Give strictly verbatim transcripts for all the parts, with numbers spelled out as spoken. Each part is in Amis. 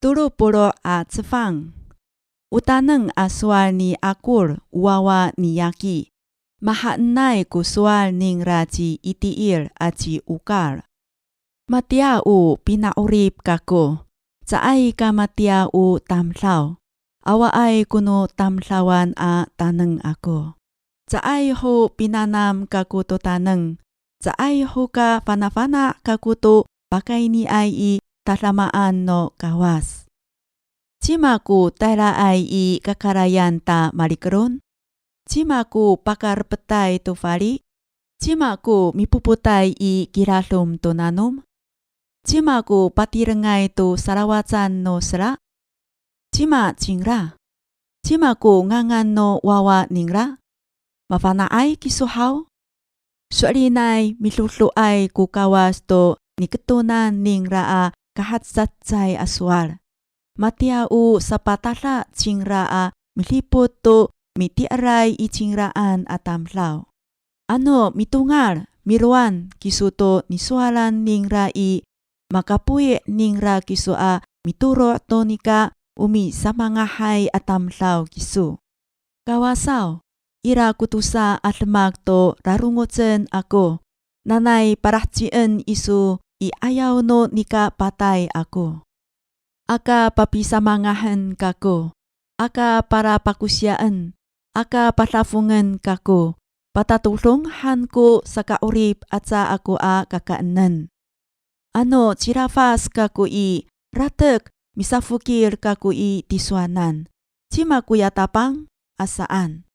Tolo polo' a cefang. O taneng a sowal ni Akol o wawa ni Yaki. Mahaenay ko sowal ningra ci Itiil aci Okal. Matiya o pina'orip kako, caay ka matiya o tamdaw. Awaay ko no tamdawan a taneng ako. Caay ho pinanam kako to taneng, caay ho ka fanafana' kako to pakayniay i tadamaan no Kawas. Cima ko tayraay i kakarayan ta malikelon? Cima ko pakarepetay to fali? Cima ko mipopotay i kiladom to nanom? Cima ko patirengay to salawacan no sera? Cima cingra? Cima ko ngangan no wawa ningra? Mafana'ay kiso haw? So'elinay midodoay ko Kawas to niketonan ningra a kahacecacecay a sowal. Matiya o sapatada cingra a midipot to miti'eray i cingraan a tamdaw. Ano mitongal milowan kiso to nisowalan ningra i, makapoyi' ningra kiso a mitoro' to nika o misamangahay a tamdaw kiso. Kawasaw, ira ko tosa a demak to rarongocen ako, nanay palahecien iso i 'ayaw no nika patay ako. Aka papisamangahen kako, aka palapakosiyaen, aka padafongen kako, patatodong han ko saka'orip aca ako a kakaenen. Ano cilafas kako i, ratek misafokil kako i tisowanan, cima koya Tapang? A saan.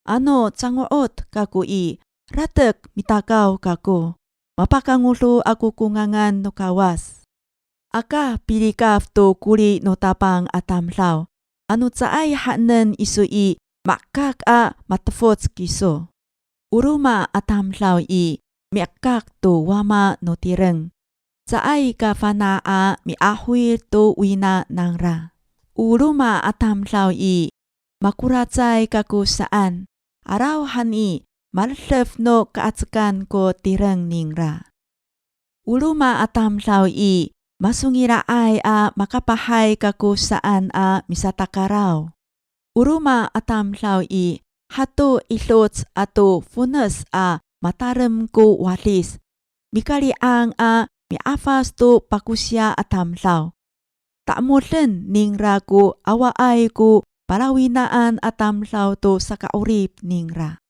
Ano cango'ot kako i, ratek mitakaw kako, mapakangodo ako ko ngangan no Kawas. Aka pilikaf to koli no Tapang a tamdaw, ano caay haenen iso i, ma'ekak a matefoc kiso. O roma a tamdaw i, mi'ekak to Wama no tireng, caay ka fana' a mi'ahoy to wina nangra. O roma a tamdaw i, makoracay kako saan, 'arawhani maledef no ka'acekan ko tireng ningra. O roma a tamdaw i, masongila'ay a makapahay kako saan a misatakaraw. O roma a tamdaw i, hato idoc ato fones a matarem ko wadis, mikali'ang a mi'afas to pakosiya a tamdaw. Ta'emoden ningra ko awaay ko palawinaan a tamdaw to saka'orip ningra.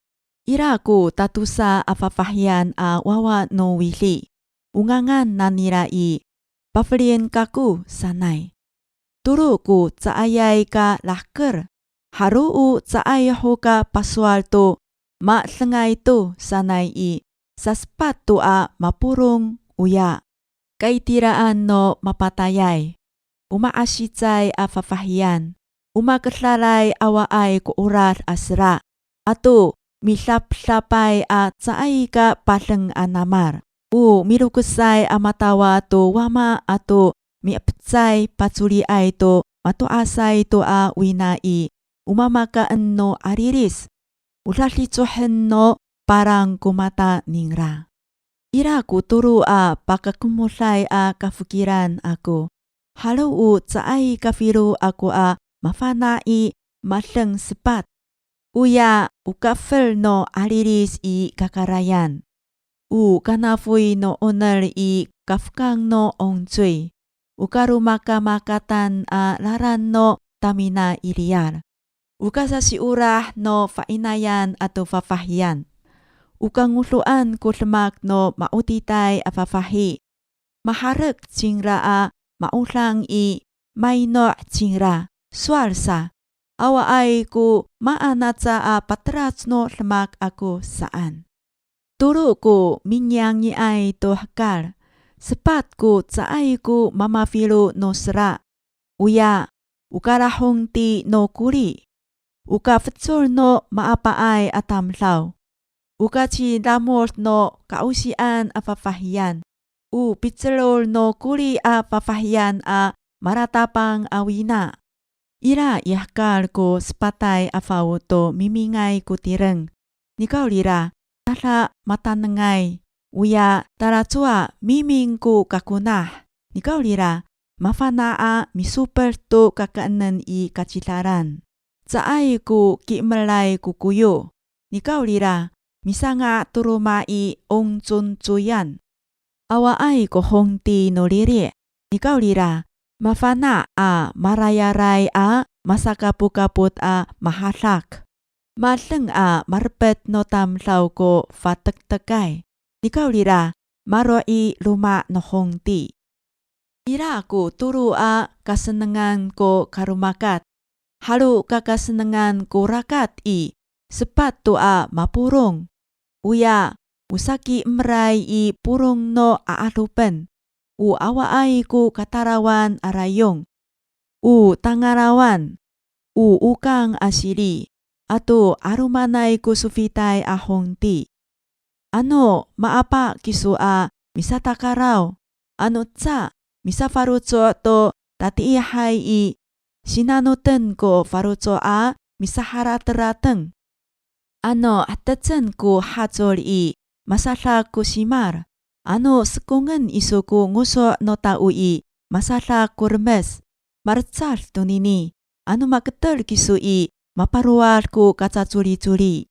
Ira ko tatosa a fafahiyan a wawa no widi, o ngangan nanira i, pafelien kako sanay. Tolo ko caayay ka lahker, halo o caay ho ka pasowal to madengay to sanay i, sasepat to a mapolong, oya kaitiraan no mapatayay, o ma'asicay a fafahiyan, o makedalay awaay ko 'orad a sera, ato midapdapay a caay ka padeng a namal, o milokesay a matawa to Wama ato mi'epecay pacoliay to mato'asay to a wina i, o mamakaen no 'alilis, o dadicohen no palang ko mata ningra. Ira ko tolo a pakakemoday a kafokilan ako, halo o caay kafilo ako a mafana' i, madeng sepat. Oya o kafel no 'alilis i kakarayan, o kanafoy no 'oner i kafekang no 'ongcoy, o karomakamakatan a lalan no tamina i riyar, o kasasiolah no fa'inayan ato fafahiyan, o kangodoan ko demak no ma'otitay a fafahi, maharek cingra a ma'odang i, maino' cingra, sowal sa, awaay ko maan aca a patelac no demak ako saan. Tolo ko mingiyangiay to hekal, sepat ko caay ko mamafilo no sera, oya o kalahongti no koli, o kafecol no maapaay a tamdaw, o kacidamod no ka'osian a fafahiyan, o picelol no koli a fafahiyan a malatapang a wina. Ira i hekal ko sepatay a fao to mimingay ko tireng, nikawrira tada matanengay, oya talacowa miming ko kakonah, nikawrira mafana' a misoped to kakaenen i kacidalan. Caay ko kimelay ko koyo, nikawrira misanga' to loma' i ongconcoyan. Awaay ko hongti no riri', nikawrira mafana' a marayaray a masakapokapot a mahadak. Madeng a marepet no tamdaw ko fatektekay, nikawrira maro' i loma' no hongti. Ira ko tolo a kasenengan ko karomakat, halo kakasenengan ko rakat i, sepat to a mapolong. Oya, o sakimeray i polong no a'adopen, o awaay ko katalawan a rayong, o tangalawan, o okang a sili, ato 'alomanay ko sofitay a hongti. Ano maapa kiso a misatakaraw, ano ca misafaloco' to tatiihay i, sinanoten ko faloco' a misaharaterateng. Ano hetecen ko hacol i, masadak ko simal. Ano sekongen iso ko ngoso' no tao i, masadak ko remes. Malecad tonini, ano maketer kiso i, maparowad ko kacacolicoli.